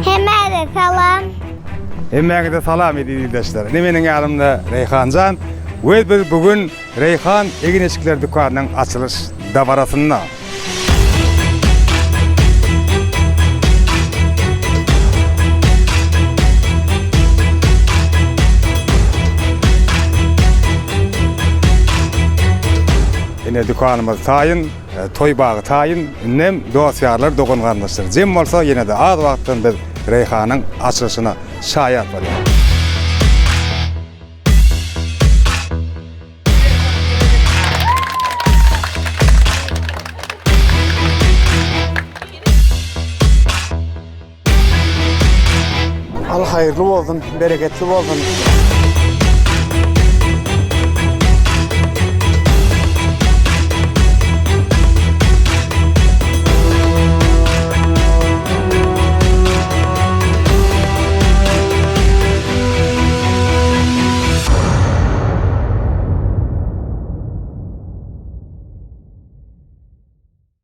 Hemmäňize salam. Hemmäňize salam eziz ildeşler. Ine meniň ýanymda Reýhanjan we biz bu gün Reýhan egin-eşikler dükanynyň açylyş dabarasynda. Ine dükanymyz taýyn, toý bagy taýyn. Indem dost-ýarlar, dogan-garyndaşlar jem bolsa, ýene-de az wagtdan biz Reýhanyň açylyşyna şaýat bolýarys. Al haýyrly bolsun, bereketli bolsun.